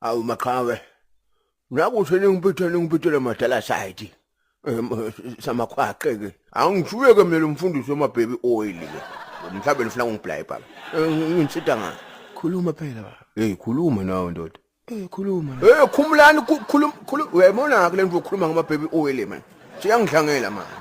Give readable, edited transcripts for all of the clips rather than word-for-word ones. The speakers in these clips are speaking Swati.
Awu maqhawe. Nakuthi ningiphethe ningiphethe madala side. Samakhwaqe ke. Angishuye ke mina lo mfundisi wema baby oil ke. Mhlawumbe nifuna ungiblaye baba. Nginsita ngani? Khuluma phela baba. Hey khuluma nawe ndoda. Eh khuluma. Hey khumulani khuluma khuluma uyayibona ke lento okhuluma ngama baby oil man. Siyangidlangela manje.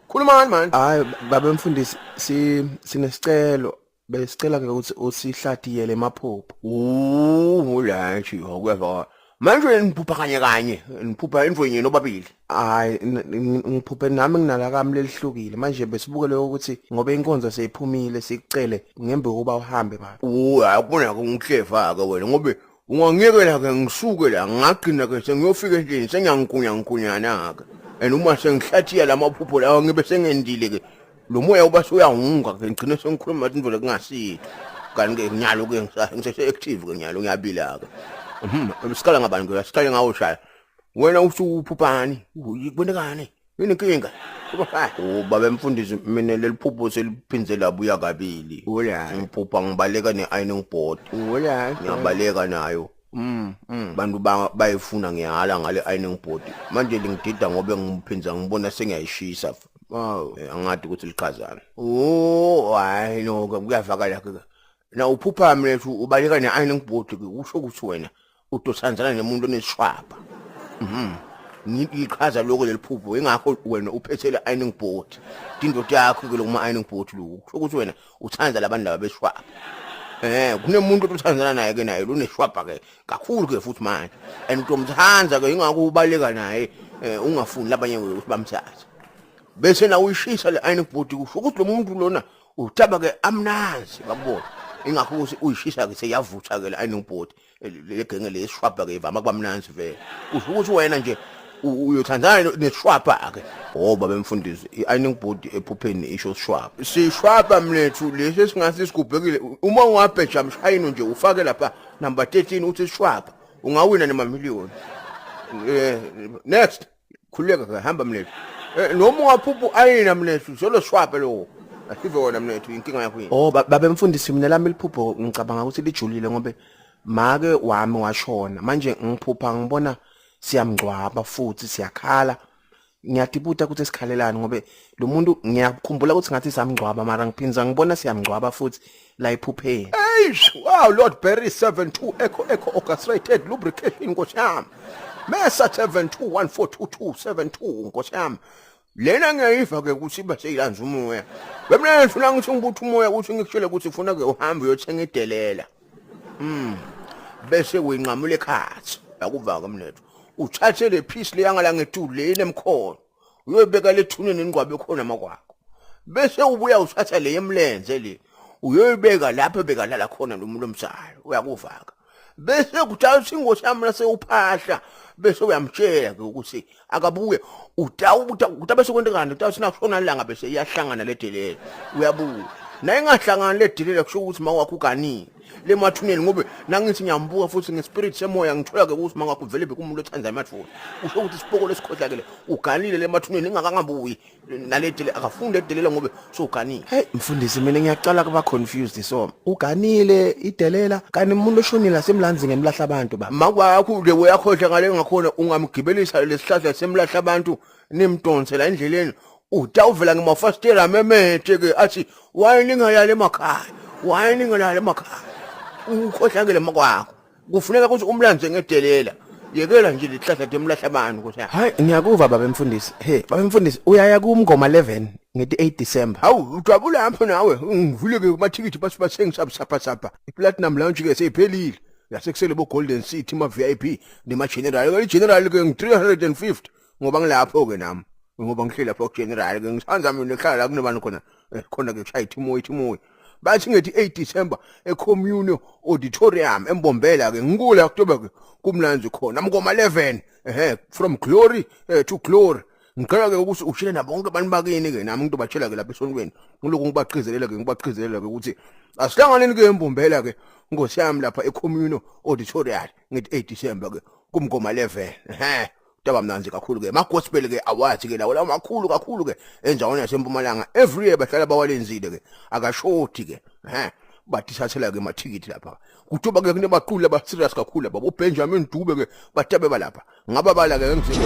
Khulumani manje. Hayi baba mfundisi si sinesicelo besicela ke ukuthi usihlatiyele emaphupho. Oh la nje okuyavakala. Manje niphupha kanye kanye, niphupha intfo yinye nobabili. Hayi ngiphuphe nami nginalakami lelihlukile manje besibukele ukuthi ngoba inkonzo seyiphumile sikucele ngembe ukuba uhambe baba. Oh hayi kubona ke ngihleva ke wena ngobe ungangiyekela ke ngisuke la ngagcina ke sengiyofika endlini sengiyangunya ngunyana ke. And uma sengihlathiya lamaphupho lawa ngibe sengendile ke lo moya uba suyahunga ke ngigcine sengikhuluma into lekungasitho. Kanti ke nyalo ke ngisese active ke nyalo ngiyabila ke. Sikala ngabani ke siqale ngawo shaya. Wena usuphuphani? Kubonekani? Yini inkinga? Kuba fine. Oh baba mfundisi mina leli phupho seliphindze labuya kabili. Ula. Ngiphupha ngibaleka ne-ironing board. Ula. Ngiyabaleka nayo. Bantu bayifuna ngiyahala ngale ironing board. Manje lingidida ngobe ngiphinza ngibona sengiyayishisa. Wow. Angadi ukuthi lichazana. Oh, hayi no kuyavakala ke. Na uphupha mlethu ubaleka ne-ironing board ke usho ukuthi wena udothanzana nemuntu onesishwapha. Ngichaza lokho leli phupho ingakho wena uphethe le ironing board. Indoda yakho ke lokuma ironing board lokho. Kusho ukuthi wena uthanda labantu laba beshwapha. Kunemuntu othandana naye ke naye luneshwapha ke kakhulu ke futhi manje. And utomthanda ke ingakho ubaleka naye ungafuni labanye ukuthi bamthathe. Bese na uyishisa le ironing board kusho ukuthi lo muntu lona utaba ke amnanzi bakubona. Ingakho ukuthi uyishisa ke seyavutha ke le ironing board. Le genge lesishwapha ke ivama kuba mnanzi vele. Usho ukuthi wena nje uyothandana nesishwapha ke. Oh baba mfundisi i-ironing board ephupheni isho sishwapha. Sishwapha mlethu lesi singase sigubhekile uma ungabheja mshayino nje ufake lapha number 13 uthi sishwapha ungawina nemamiliyoni. Next khululeka ke hamba mlethu. Noma ungaphupha uayina mlethu solo sishwapha lo. Asive wona mlethu inkinga yakho yini? Oh baba mfundisi mina lami liphupho ngicabanga ukuthi lijulile ngobe make wami washona manje ngiphupha ngibona siyamngcwaba futhi siyakhala ngiyadibuta ukuthi sikhalelani ngobe lo muntu ngiyakhumbula ukuthi ngathi samngcwaba mara ngiphinza ngibona siyamngcwaba futhi la ephupheni. Eish, wow Lord Berry 72 Echo Echo orchestrated lubrication nkosi yami. Mesa 72142272 nkosi yami. Lena ngiyayiva ke ukuthi iba seyilanza umoya. Bemna ngifuna ngithi ngibuthe umoya ukuthi ngikutshele ukuthi ufuna ke uhambe uyothenga idelela. Bese uyinqamula ekhathi. Yakuva ke mnethu. Uthathe le piece leyangala ngetulu le inemkhono. Uyoyibeka lethuneni engqwabe khona makwakho. Bese ubuya uthatha le yemlenze le. Uyoyibeka lapho bekalala khona lo muntu omzalo. Uyakuvaka. Bese kuthatha ingosi yami lasewuphahla bese uyamtshela ke ukuthi akabuye utawubuta utabe sekwentekani utawuthi nakushona ilanga bese iyahlangana le delele uyabuya naye ingahlangani le delele kusho ukuthi mawakho uganile le mathuneni ngobe nangithi ngiyambuka futhi ngespirit semoya ngithola ke ukuthi mawakho vele bekumuntu othanda amathuna kusho ukuthi isipoko lesikhohlakele uganile le mathuneni ingakangabuyi nale delele akafundi edelela ngobe soganile. Hey mfundisi mina ngiyaqala kuba confused so uganile idelela kanti umuntu oshonile asemlanzi ngemlahla abantu baba. Makwakho nje uyakhohlwa ngale ngakhona ungamgibelisa lesihlahla semlahla abantu nimdonsela endleleni utawuvela ngemafasitela amemethe ke athi why ningalali emakhaya why ningalali emakhaya ukhohlakele makwakho kufuneka ukuthi umlanze ngedelela yekela nje lihlahla demlahla abantu nkosi yami. Hayi ngiyakuva baba mfundisi. Hey baba mfundisi uyaya kumngoma 11 ngeti 8 December. Hawu ujabula lapho nawe ngivule ke kumathikithi basi bathengisa busapha sapha. IPlatinum Lounge ke seyiphelile. Yasekusele bo Golden City ma VIP nema General. I General ke ngi 350 ngoba ngilapho ke nami. Ngoba ngihleli lapho ku General ke ngithanda mina ehlala la kunebantu khona khona ke kushaya ithimoyi ithimoyi. Bathi ngethi 8 December eCommunio Auditorium eMbombela ke ngikula kutobe ke kumnanzi khona mngoma 11 ehe from glory to glory. Ngicela ke ukuthi ushile nabo bonke abantu bakini ke nami ngitobatshela ke lapha esontweni ngilokhu ngibaqizelela ke ngibaqizelela ke ukuthi asihlanganeni ke eMbombela ke nkosi yami lapha eCommunio Auditorium ngethi 8 December ke kumngoma 11 ehe Taba mnanzi kakhulu ke ma gospel ke awards ke lawo makhulu kakhulu ke endaweni yasempumalanga every year bahlala bawalenzile ke akashoti ke. Batithathela ke amathikithi lapha. Kuthiwa ke kunebaquli aba serious kakhulu laba uBenjamin Dube ke batabe balapha. Ngaba bala ke ngizini.